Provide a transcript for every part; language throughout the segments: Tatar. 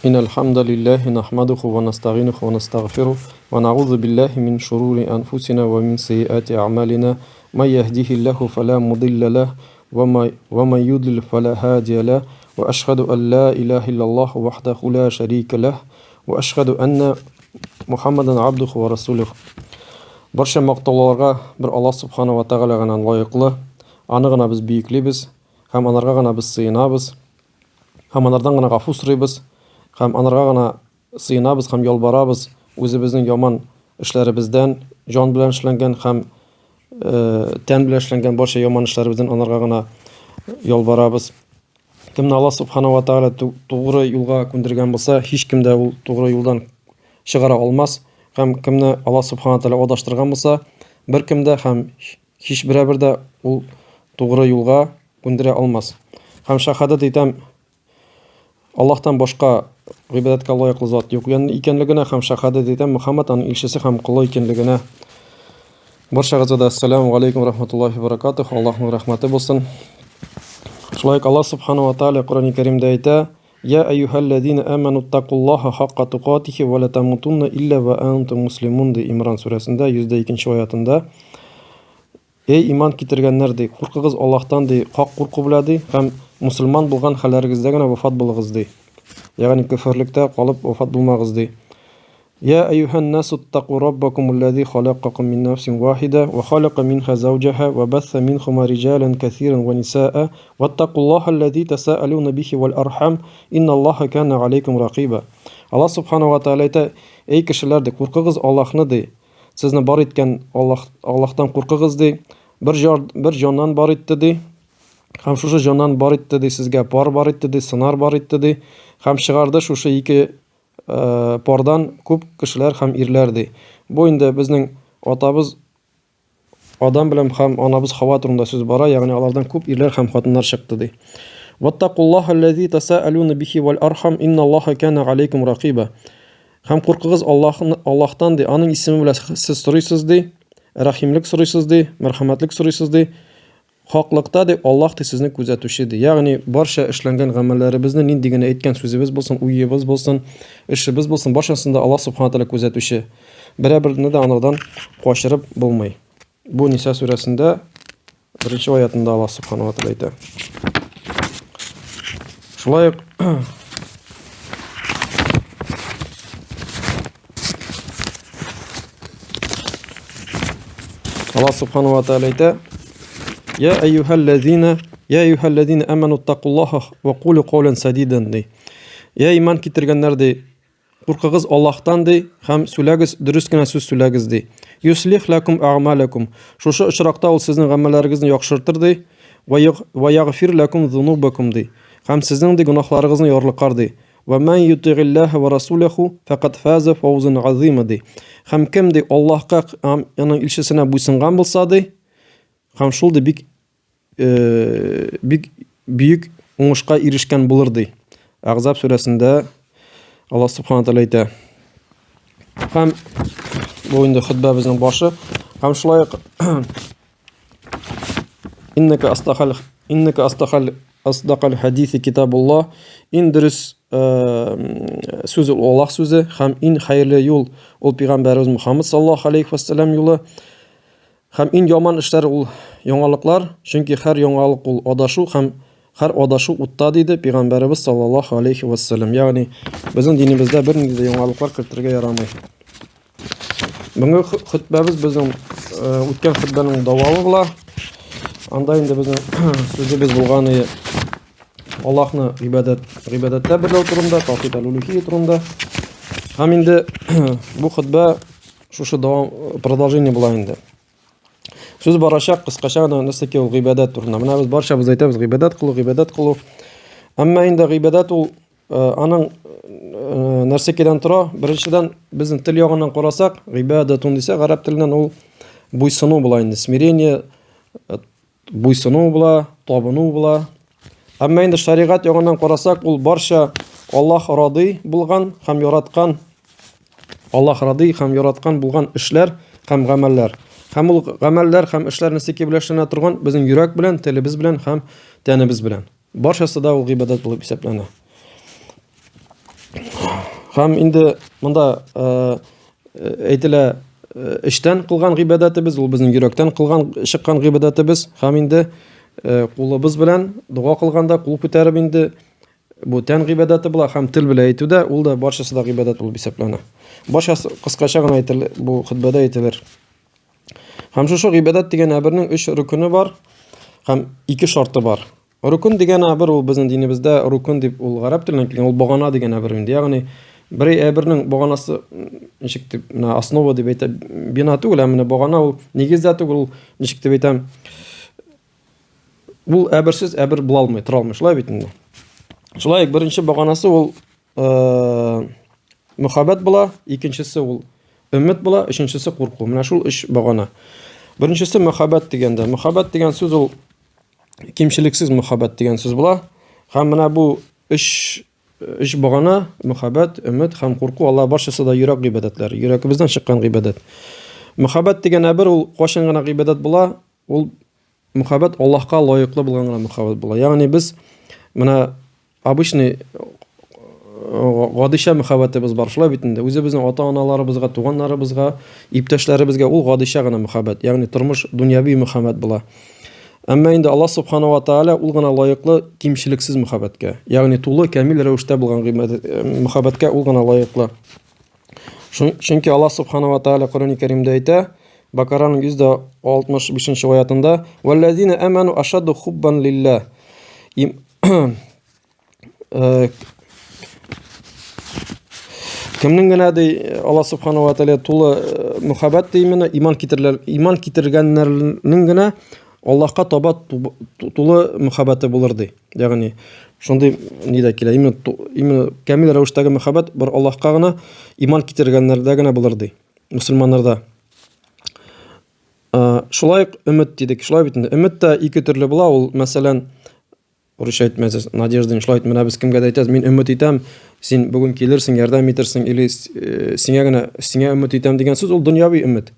إن الحمد لله نحمده ونستعينه ونستغفره ونعوذ بالله من شرور أنفسنا ومن سيئات أعمالنا من يهده الله فلا مضل له وما يضلل فلا هادي له وأشهد أن لا إله إلا الله وحده لا شريك له وأشهد أن محمدا عبده ورسوله. Барча мактауларга бер Аллаһ Субхана ва Тәгалә генә лаеклы. Аны гына без бөеклибез һәм анарга гына без сыенабыз. Һәм анардан гына гафу сорыйбыз. Һәм анарга гына сыенабыз һәм ялварабыз үзебезнең яман эшләребездән, җан белән эшләнгән һәм тән белән эшләнгән барча яман эшләребездән анарга гына ялварабыз. Кемне Аллаһ Субхана ва Тәгалә тугры юлга күндергән булса, һичкем дә ул тугры юлдан чыгара алмас. Һәм кемне Аллаһ Субхана Тәгалә адаштырган булса, беркем дә һәм һич берәбер дә ул тугры юлга күндерә алмас. Һәм шәһадәт итәм, Аллаһтан башка гыйбадәткә лаеклы зат юк икәнлегенә һәм шәһадәт итәм, Мөхәммәд аның илчесе һәм колы икәнлегенә. Барчагызга да ассаламу алейкум рахматуллахи баракатух. Аллаһның рәхмәте булсын. Шулай ук Аллаһ субхану ва тааля Коръәни Кәримдә әйтә: "Я әйюһәлләзина аману тақуллаһа хакка тукатихи ва ла тамутунна илля ва антум муслимун" ди Имран сүрәсендә 102 аятында. Эй, иман китергәннәр, ди, куркыгыз Аллаһтан, ди, хак курку белә, ди, һәм мусульман булган хәлләрегездә генә вафат булыгыз, ди. Ягъни көферлектә калып вафат булмагыз, ди. Я әйюһән насу ттаку раббакумуллази халакакум мин нафсин вахида ва халака минха зауҗаха ва басса минхума риҗалан кәсиран ва нисаа ваттакуллаһа тасаалуна бихи вал архам инналлаһа кана алейкум ракиба. Аллаһ субхана ва тааля әйтә, эй кешеләр, ди, куркыгыз Аллаһны, ди. Сезне бар иткән Аллаһ, Аллаһтан куркыгыз, ди. Бер җар, бер җаннан бар итте, ди. Һәм шушы җаннан бар итте, ди, сезгә пар бар итте, ди, сынар бар итте, ди. Һәм чыгарды шушы ике пардан күп кешеләр һәм ирләр, ди. Бу инде безнең атабыз Адам белән һәм анабыз Хава турында сүз бара, ягъни алардан күп ирләр һәм хатыннар чыкты, ди. Ваттакуллаһа аллази тасаалуна бихи вал архам инналлаһа кана алейкум ракиба. Һәм куркыгыз Аллаһны, Аллаһтан, ди, аның исеме белән сез сорыйсыз, ди, рәхимлек сорыйсыз, ди, мәрхәмәтлек сорыйсыз, ди. Хаклыкта, ди, Аллаһ, ди, сезне күзәтүче, ди. Ягъни барча эшләнгән гамәлләребезне, нинди генә әйткән сүзебез булсын, уебыз булсын, эшебез булсын, барчасын да Аллаһ Субхана Тәгалә күзәтүче. Берәберне дә анардан качырып булмый. Бу Ниса сүрәсендә беренче аятында Аллаһ Субхана ва Тәгалә әйтә. Шулай ук Аллаһ Субхану ва Тааля әйтә: "Я әйюһәлләзина, я әйюһәлләзина аману тақуллаһа ва кулу каулан садидан" ди. Я иман китергәннәр ди, куркыгыз Аллаһтан ди һәм сүләгез дөрес кенә сүз сүләгез ди. Юслих лакум а'малакум. Шушы очракта ул сезнең гамәлләрегезне яхшыртыр ди. Ва ягфир лакум зунубакум ди. Һәм сезнең ди гөнаһларыгызны ярлыкар ди. Вә мән ютигиллаһа вә расуләху фәкад фаза фаузан азима ди. Һәм кем ди Аллаһка һәм аның илчесенә буйсынган булса ди, һәм шул ди бик бик бөек уңышка ирешкән булыр ди. Әгъзаб сүрәсендә Аллаһ субхана тәгалә әйтә. Һәм бу инде хөтбәбезнең башы. Һәм шулай ук Иннәкә астахал иннәкә астахал асдакал хадиси китабулла. Иң дөрес сүз ул Аллаһ сүзе һәм иң хәерле юл ул пәйгамбәребез Мухаммад саллаллаһу алейхи вәссәлам юлы. Һәм иң яман эшләр ул яңалыклар, чөнки һәр яңалык ул адашу һәм һәр адашу утта, диде пәйгамбәребез саллаллаһу алейхи вәссәлам. Ягъни безнең динебездә бернинди дә яңалыклар кертергә ярамый. Бүгенге хөтбәбез безнең үткән хөтбәнең дәвамы була. Анда инде безнең сүзебез булган Аллаһны гыйбадәт гыйбадәттә берләү турында, таухид аль-улухия турында. Һәм инде бу хөтбә шушы дәвам продолжение була инде. Сүз барачак кыскача гына нәрсәкә ул гыйбадәт турында. Менә без барчабыз әйтәбез гыйбадәт кылу, гыйбадәт кылу. Әмма инде гыйбадәт ул аның нәрсәкәдән тора? Беренчедән, безнең тел ягыннан карасак, гыйбадәтун дисә, гарәп теленнән ул буйсыну була инде. Смирение, буйсыну була, табыну була. Әмма инде шәригать ягыннан карасак, ул барча Аллаһ радый булган һәм яраткан Аллаһ радый һәм яраткан булган эшләр һәм гамәлләр. Һәм ул гамәлләр һәм эшләр нәрсәгә белән торган? Безнең йөрәк белән, телебез белән һәм тәнебез белән. Барчасы да ул гыйбадәт булып исәпләнә. Һәм инде монда әйтелә, эчтән кылган гыйбадәтебез, ул безнең йөрәктән кылган чыккан гыйбадәтебез һәм инде кулыбыз белән дога кылганда кул күтәреп инде бу тән гыйбадәте була һәм тел белән әйтү дә, ул да барчасы да гыйбадәт булып исәпләнә. Барчасы кыскача гына әйтелер, бу хөтбәдә әйтелер. Һәм шушы гыйбадәт дигән әбернең өч рөкене бар һәм ике шарты бар. Рукн дигән әбер ул безнең динебездә рукн дип ул гарәп теленнән килгән, ул багана дигән әбер инде. Ягъни бер әбернең баганасы ничек дип, менә основа дип әйтә, бина түгел, ә менә багана ул нигез дә түгел, ул ничек дип әйтәм, ул әберсез әбер була алмый, тора алмый. Шулай бит инде. Шулай беренче баганасы ул мөхәббәт була, икенчесе ул өмет була, өченчесе курку. Менә шул өч багана. Беренчесе мөхәббәт дигәндә, мөхәббәт дигән сүз ул кимчелексез мөхәббәт дигән сүз була. Һәм менә бу өч өч багана, мөхәббәт, өмет һәм курку, алар барчасы да йөрәк гыйбадәтләре, йөрәгебездән чыккан гыйбадәт. Мөхәббәт дигән әбер ул кайчан гына гыйбадәт була? Ул мөхәббәт Аллаһка лаеклы булган гына мөхәббәт була. Ягъни без менә обычный гадыйча мөхәббәтебез бар, шулай бит инде. Үзебезнең ата-аналарыбызга, туганнарыбызга, иптәшләребезгә ул гадыйча гына мөхәббәт, ягъни тормыш дөньяви мөхәббәт була. Әмма инде Аллаһ субхана ва тааля ул гына лаеклы кимчелексез мөхәббәткә, ягъни тулы камил рәвештә булган мөхәббәткә ул гына лаеклы. Чөнки Аллаһ субхана ва тааля Коръәни Кәримдә әйтә, Бакараның 165 аятында: "Валлазина аману ашадду хуббан лилла". Кемнең генә ди Аллаһ субхана ва тааля тулы мөхәббәт ди именно иман китерләр, иман китергәннәрнең генә Аллаһка таба тулы мөхәббәте булыр ди. Ягъни шундый ни дә килә. Именно именно камил рәвештәге мөхәббәт бер Аллаһка гына иман китергәннәрдә генә булыр ди. Мусульманнарда. Шулай ук өмет дидек. Шулай бит инде. Өмет тә ике төрле була. Ул, мәсәлән, урысча әйтмәсез, надежда, шулай бит, менә без кемгә дә әйтәбез, мин өмет итәм, син бүген килерсең, ярдәм итерсең, или сиңа генә, сиңа өмет итәм дигән сүз ул дөньяви өмет.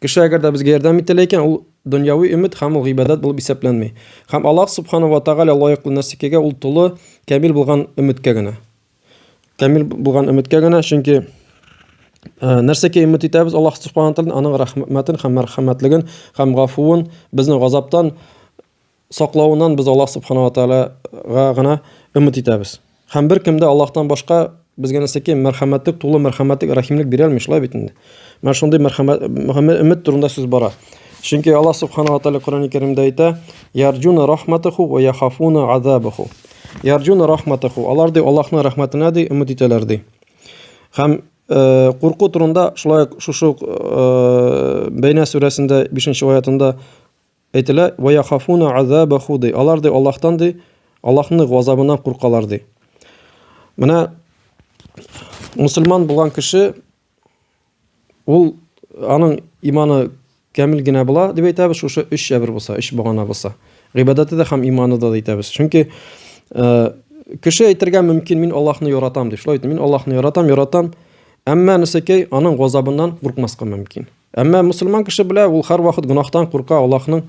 Кеше әгәр дә безгә ярдәм ителә икән, ул дөньяви өмет һәм ул гыйбадәт булып исәпләнми. Һәм Аллаһ субхана ва тәгалә лаеклы нәрсәкәгә ул тулы, камил булган өметкә генә. Камил булган өметкә генә, чөнки нәрсәгә өмет итәбез Аллаһ субхана тәгаләдән, аның рәхмәтен һәм мәрхәмәтлеген һәм гафуын, безне газаптан саклавыннан без Аллаһ субхана ва тәгаләгә гына өмет итәбез. Һәм бер кем дә Аллаһтан башка безгә нәрсәкәй мәрхәмәтлек, тулы мәрхәмәтлек, рәхимлек бирә алмый, шулай бит инде. Менә шундый мәрхәмәт, өмет турында сүз бара. Чөнки Аллаһ субхана ва тәгалә Коръәни Кәримдә әйтә: "Ярҗуна рахматаху ва яхафуна азабаху". Ярҗуна рахматаху. Алар ди Аллаһның рәхмәтенә ди өмет итәләр ди. Һәм курку турында шулай ук шушы Бәйнә сүрәсендә 5 аятында Әйтелә, Вә яхафуна азабаху ди. Алар ди Аллаһтан ди, Аллаһның газабыннан куркалар ди. Менә мусульман булган кеше ул аның иманы камил генә була дип әйтәбез, шушы өч әбер булса, өч багана булса. Гыйбадәте дә һәм иманы да әйтәбез. Чөнки кеше әйтергә мөмкин, мин Аллаһны яратам дип. Шулай мин Аллаһны яратам, яратам. Әмма нәрсәкәй аның газабыннан куркмаска мөмкин. Әмма мөселман кеше белә, ул һәрвакыт гөнаһтан курка, Аллаһның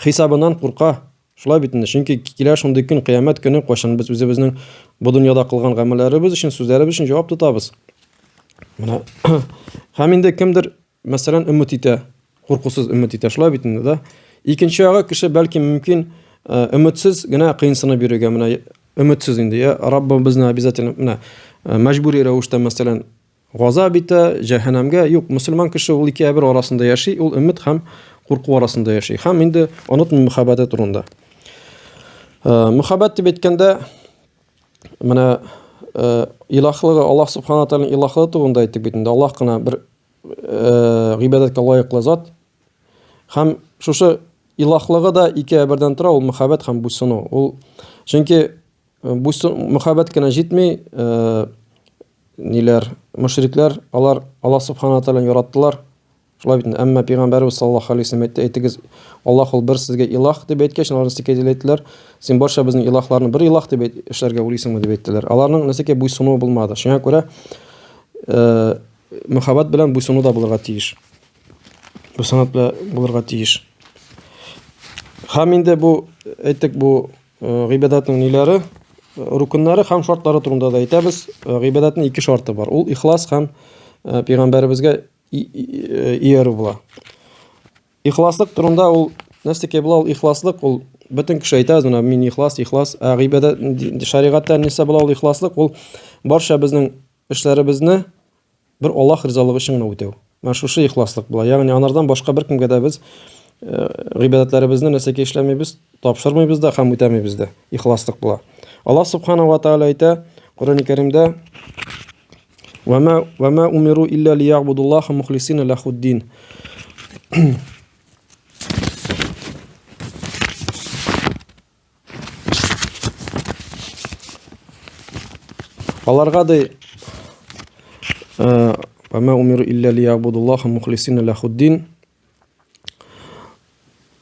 хисабыннан курка. Шулай бит инде, чөнки килә шундый көн, кыямәт көне, кайчан без үзебезнең бу дөньяда кылган гамәлләребез өчен, сүзләребез өчен җавап тотабыз. Менә һәм инде кемдер, мәсәлән, өмет итә, куркусыз өмет итә, шулай бит инде, да? Икенче ягы кеше бәлки мөмкин өметсез генә кыенсынып йөрергә, менә өметсез инде, я Раббым безне обязательно менә мәҗбүри рәвештә, мәсәлән, Газап итә, җәһәннәмгә. Юк, мөселман кеше ул ике әбер арасында яши, ул өмет һәм курку арасында яши. Һәм инде онытмый мөхәббәте турында. Мөхәббәт дип әйткәндә, менә илаһлыгы, Аллаһ субхана тәгаләнең илаһлыгы турында әйттек бит инде. Аллаһ кына бер гыйбадәткә лаеклы зат. Һәм шушы илаһлыгы да ике әбердән тора, ул мөхәббәт һәм буйсыну. Ул чөнки мөхәббәт кенә җитми, ниләр, мөшрикләр, алар Аллаһ субхана тәгаләне яраттылар. Шулай бит, әмма пәйгамбәребез саллаллаһу алейһи вәсәлләм әйтте, әйтегез, Аллаһ ул бер сезгә илаһ дип әйткәч, алар нәрсәгә әйттеләр? Син барча безнең илаһларны бер илаһ дип эшләргә уйлыйсыңмы дип әйттеләр. Аларның нәрсәгә буйсынуы булмады. Шуңа күрә мөхәббәт белән буйсыну да булырга тиеш. Буйсыну белән булырга тиеш. Һәм инде бу әйттек бу гыйбадәтнең ниләре? рукыннары һәм шартлары турында да әйтәбез. Гыйбадәтнең ике шарты бар. Ул ихлас һәм пәйгамбәребезгә иярү була. Ихласлык турында ул нәрсәкәй була ул ихласлык, ул бөтен кеше әйтә, менә мин ихлас, ихлас. Ә гыйбадәт шәригатьтә нәрсә була ул ихласлык? Ул барча безнең эшләребезне бер Аллаһ ризалыгы өчен генә үтәү. Менә шушы ихласлык була. Ягъни анардан башка беркемгә дә без гыйбадәтләребезне нәрсәгә эшләмибез, тапшырмыйбыз да һәм үтәмибез дә. Ихласлык була. Аллаһ субхана ва тааля әйтә Коръән Кәримдә: "Ва ма умиру илля лиябудуллаха мухлисина лахуддин". Аларга ди Ва умиру илля лиябудуллаха мухлисина лахуддин.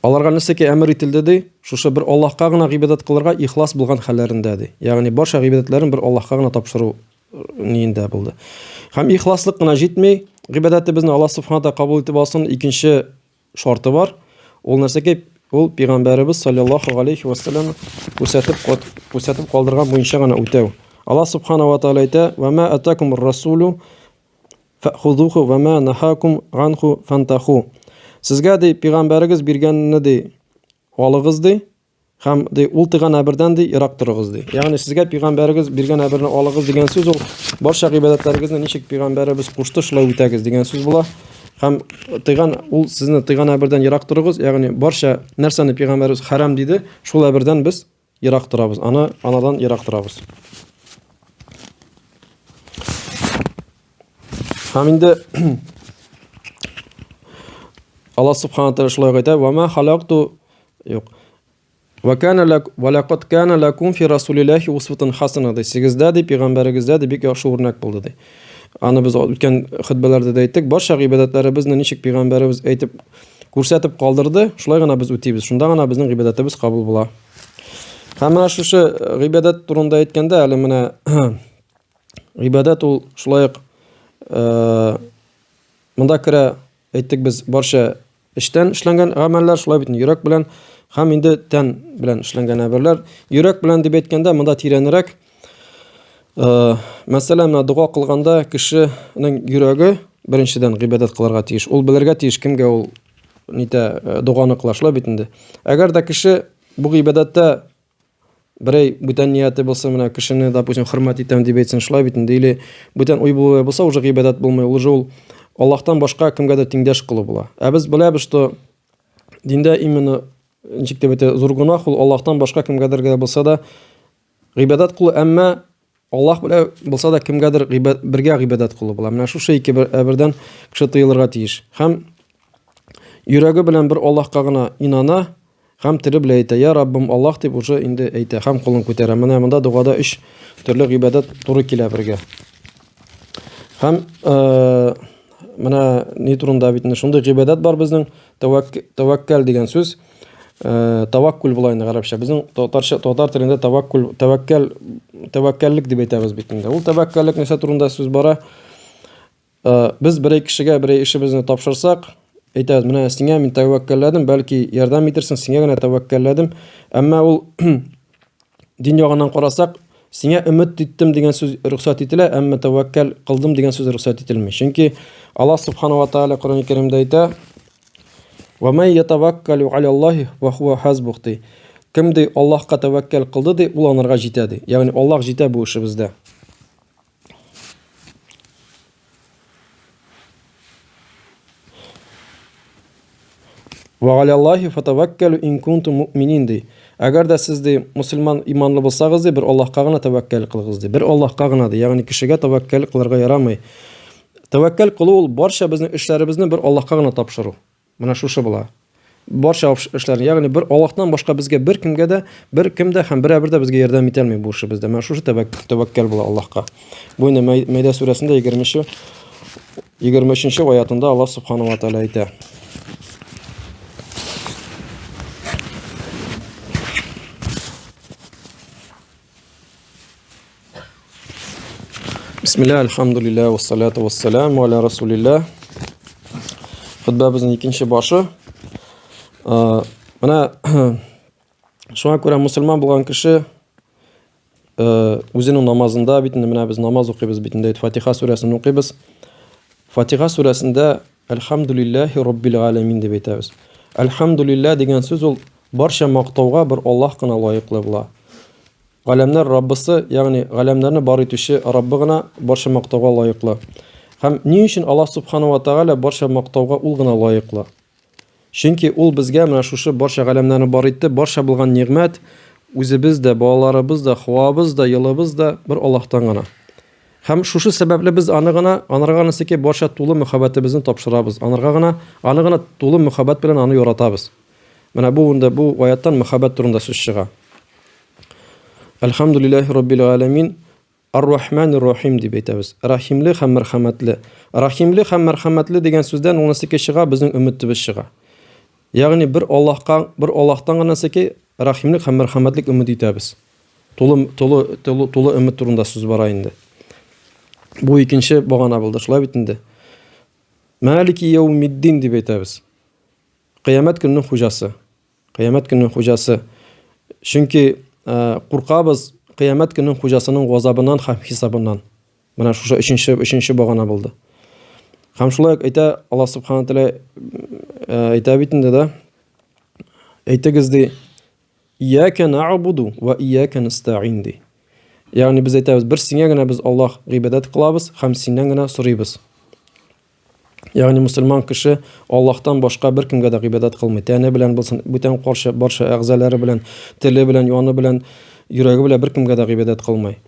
Аларга нәрсәгә әмер ителде ди? Шушы бер Аллаһка гына гыйбадәт кылырга ихлас булган хәлләрендә ди. Ягъни барча гыйбадәтләрен бер Аллаһка гына тапшыру ниендә булды. Һәм ихласлык кына җитми, гыйбадәтебезне Аллаһ субхана тәгалә кабул итеп алсын, икенче шарты бар. Ул нәрсәгә? Ул пәйгамбәребез саллаллаһу алейхи ва саллям күрсәтеп калдырган буенча гына үтәү. Аллаһ субхана ва тәгалә әйтә: "Ва ма атакум расулу фәхузуху ва ма нахакум ганху фантаху". Сезгә ди пәйгамбәрегез биргәнне ди алыгыз ди һәм ди ул тыган әбердән ди ерак торыгыз ди. Ягъни сезгә пәйгамбәрегез биргән әберне алыгыз дигән сүз ул барча гыйбадәтләрегезне ничек пәйгамбәребез кушты шулай үтәгез дигән сүз була. Һәм тыган ул сезне тыган әбердән ерак торыгыз, ягъни барча нәрсәне пәйгамбәребез хәрам диде, шул әбердән без ерак торабыз. Аны анадан ерак торабыз. Һәм инде Аллаһ субхана тәгалә шулай әйтә: "Ва ма халакту юк. Ва кана лак ва лакад кана лакум фи расулиллахи усватун хасана" ди. Сездә ди пәйгамбәрегездә ди бик яхшы үрнәк булды ди. Аны без үткән хөтбәләрдә дә әйттек. Барча гыйбадәтләребезне ничек пәйгамбәребез әйтеп күрсәтеп калдырды, шулай гына без үтибез. Шунда гына безнең гыйбадәтебез кабул була. Һәм менә шушы гыйбадәт турында әйткәндә, әле менә гыйбадәт ул шулай ук монда керә, әйттек без, барча эчтән эшләнгән гамәлләр, шулай бит йөрәк белән һәм инде тән белән эшләнгән әмерләр. Йөрәк белән дип әйткәндә, монда тирәнрәк, мәсәлән, менә дога кылганда кешенең йөрәге беренчедән гыйбадәт кылырга тиеш. Ул белергә тиеш, кемгә ул нитә доганы кыла, шулай бит инде. Әгәр дә кеше бу гыйбадәттә берәй бүтән нияте булса, менә кешене, допустим, хөрмәт итәм дип әйтсен, шулай бит инде, или бүтән уй булу булса, уже гыйбадәт булмый, ул уже ул Аллаһтан башка кемгәдер тиңдәш кылу була. Ә без беләбез, что диндә именно ничек дип әйтә, зур гөнаһ ул Аллаһтан башка кемгәдер генә булса да гыйбадәт кылу, әмма Аллаһ белән булса да кемгәдер бергә гыйбадәт кылу була. Менә шушы ике бердән кеше тыелырга тиеш. Һәм йөрәге белән бер Аллаһка гына инана, һәм теле белән әйтә, Я Раббым Аллаһ дип уже инде әйтә һәм кулын күтәрә. Менә монда догада өч төрле гыйбадәт туры килә бергә. Һәм менә ни турында бит инде шундый гыйбадәт бар безнең, тәвәккәл дигән сүз. Таваккул була инде гарәпчә. Безнең татарча, татар телендә таваккул, тәвәккәл, тәвәккәллек дип әйтәбез бит инде. Ул тәвәккәллек нәрсә турында сүз бара? Без берәй кешегә берәй эшебезне тапшырсак, әйтәбез, менә сиңа мин тәвәккәлләдем, бәлки ярдәм итерсең, сиңа генә тәвәккәлләдем. Әмма ул дин ягыннан карасак, сиңа өмет иттем дигән сүз рөхсәт ителә, әмма тәвәккәл кылдым дигән сүз рөхсәт ителми. Чөнки Аллаһ субхана ва тааля Коръән Кәримдә әйтә: "Ва ман ятаваккалу алаллаһи ва хуа хасбух" ди. Кем ди Аллаһка тәвәккәл кылды ди, ул анарга җитә ди. Ягъни Аллаһ җитә бу эшебездә. Ва галяллахи фатаваккалу ин кунтум муъминин ди. Әгәр дә сез ди мусульман иманлы булсагыз ди, бер Аллаһка гына тәвәккәл кылыгыз ди. Бер Аллаһка гына ди. Ягъни кешегә тәвәккәл кылырга ярамый. Тәвәккәл кылу ул барча безнең эшләребезне бер Аллаһка гына тапшыру. Менә шушы була. Барча эшләрне, ягъни бер Аллаһтан башка безгә бер кемгә дә, бер кем дә һәм берәбер дә безгә ярдәм итә алмый бу эшебездә. Менә шушы тәвәккәл була Аллаһка. Бу инде Мәйдә сүрәсендә 20 23 аятында Аллаһ субхану ва тааля әйтә. Бисмилла, альхамдулилля, вассалату вассаламу аля расулилля. Хөтбәбезнең икенче башы. Менә шуңа күрә мусульман булган кеше үзенең намазында бит инде менә без намаз укыйбыз бит инде Фатиха сүрәсен укыйбыз. Фатиха сүрәсендә Әлхәмдүлилләһи Роббил галәмин дип әйтәбез. Әлхәмдүлилләһ дигән сүз ул барча мактауга бер Аллаһ кына лаеклы була. Галәмнәр Раббысы, ягъни галәмнәрне бар итүче Раббы гына барча мактауга лаеклы. Һәм ни өчен Аллаһ Субхану ва Тәгалә барча мактауга ул гына лаеклы? Чөнки ул безгә менә шушы барча галәмнәрне бар итте, барча булган нигъмәт, үзебез дә, балаларыбыз да, һавабыз да, елыбыз да бер Аллаһтан гына. Һәм шушы сәбәпле без аны гына, анарга гына секе барча тулы мөхәббәтебезне тапшырабыз. Анарга гына, аны гына тулы мөхәббәт белән аны яратабыз. Менә бу инде бу аяттан мөхәббәт турында сүз чыга. Әлхәмдүлилләһи роббил галәмин. Ар-Рахманир Рахим дип әйтәбез. Рахимле һәм мәрхәмәтле. Рахимле һәм мәрхәмәтле дигән сүздән ул нәрсәкә чыга, безнең өметебез чыга. Ягъни бер Аллаһка, бер Аллаһтан гына нәрсәкә рахимлек һәм мәрхәмәтлек өмет итәбез. Тулы, тулы, тулы, тулы өмет турында сүз бара инде. Бу икенче багана булды, шулай бит инде. Малики яумиддин дип әйтәбез. Кыямәт көненең хуҗасы. Кыямәт көненең хуҗасы. Чөнки куркабыз кыямәт көненең хуҗасының газабыннан һәм хисабыннан. Менә шушы өченче, өченче багана булды. Һәм шулай ук әйтә Аллаһ субхана тәгалә әйтә бит инде да. Әйтегез ди, Ияка нa'буду ва ияка nasta'ин ди. Ягъни без әйтәбез, бер сиңа генә без Аллаһ гыйбадәт кылабыз һәм синнән генә сорыйбыз. Ягъни мусульман кеше Аллаһтан башка беркемгә дә гыйбадәт кылмый. Тәне белән булсын, бүтән каршы барча әгъзалары белән, теле белән, яны белән, йөрәге белән беркемгә дә гыйбадәт кылмый.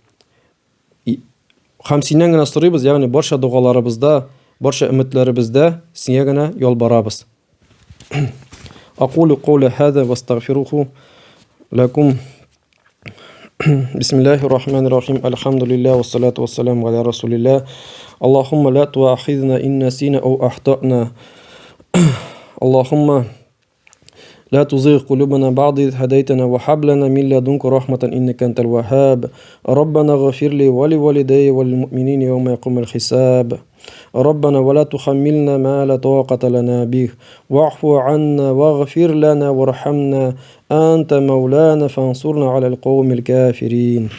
Һәм синнән генә сорыйбыз, ягъни барча догаларыбызда, барча өметләребездә сиңа генә ялбарабыз. Акулю кауля хаза вастагфируху лакум. بسم الله الرحمن الرحيم الحمد لله والصلاة والسلام على رسول الله اللهم لا تؤاخذنا إن نسينا أو أخطأنا اللهم لا تزغ قلوبنا بعد إذ هديتنا وهب لنا من لدنك رحمة إنك أنت الوهاب ربنا اغفر لي ولوالدي وللمؤمنين يوم يقوم الحساب ربنا ولا تحملنا ما لا طاقة لنا به واعف عنا واغفر لنا وارحمنا أنت مولانا فانصرنا على القوم الكافرين.